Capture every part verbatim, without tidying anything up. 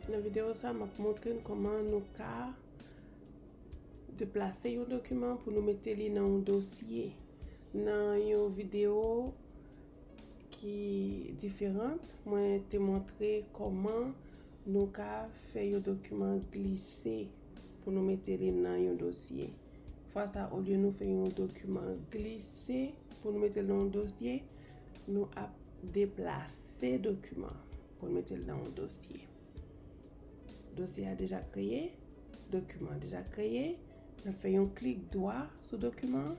Nan videyo sa, m ap montre n kòman nou ka deplase yon dokiman pou nou mete li nan yon dosye. Nan yon videyo ki diferan, mwen te montre kòman nou ka fè yon dokiman glise pou nou mete li nan yon dosye. Fwa sa, olye nou fè yon dokiman glise pou nou mete l nan yon dosye, nou ap deplase dokiman pou nou mete l nan yon dosye. Dosye a deja kreye, dokiman an deja kreye. N ap fè yon klik dwa sou dokiman an.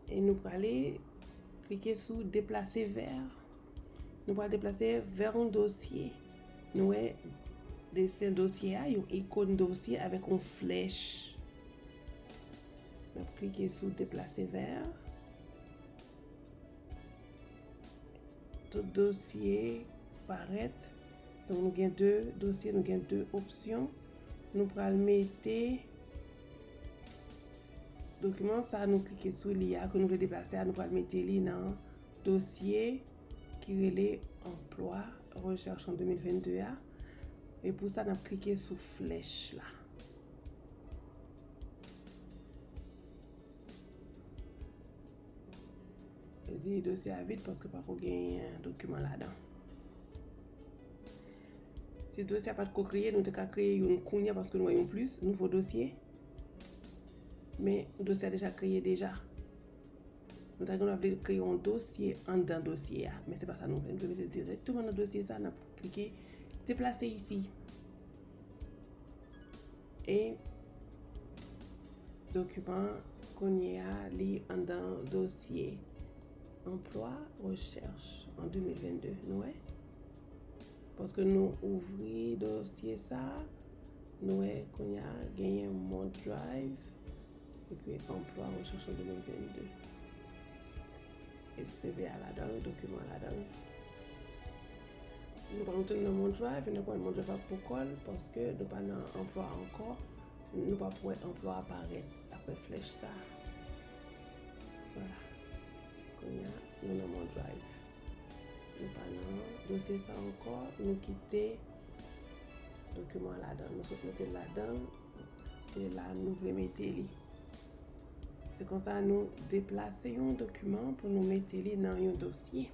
E nou prale klike sou deplase vè. Nou pral deplase vè yon dosye. Nou wè desen dosye a, yon ikòn dosye avèk yon flèch. N ap klike sou deplase vè. Tout dosye parèt. Donk, nou gen de dosye, nou gen de opsyon. Nou pral mete dokiman sa nou klike sou li a, ke nou vle deplase a, nou pral mete li nan dosye ki rele Emploi, Recherche en deux mille vingt-deux a. E pou sa, n ap klike sou flèch la. Li di dosye a vid paske pako genyen dokiman ladan. Si dosye a pa t ko kreye, nou te ka kreye youn kounye a paske nou wè yon plis, nouvo dosye. Men dosye a deja kreye deja. Nou ta gen dwa vle kreye yon dosye anndan dosye a, men se pa sa nou vle. Nou vle mete direkteman nan dosye sa, n ap klike deplase isi. E dokiman kounye a, li anndan dosye Emploi, Recherche en deux mille vingt-deux, nou wè. Paske nou ouvri dosye sa, nou wè kounye a genyen Mon Drive, epi Emploi, Recherche en deux mille vingt-deux. E C V a ladan l, dokiman ladan l. Nou pral retounen nan Mon Drive, e nou pral Mon Drive ap pou kò l, paske nou pa nan Emploi ankò. Nou p ap wè Emploi a parèt apre flèch sa. Vwala. Kounye a, nou nan Mon Drive. Nou pa nan dosye sa ankò, nou kite dokiman an ladan. Nou sot mete l ladan, se la nou vle mete li. Se konsa nou deplase yon dokiman pou nou mete li nan yon dosye.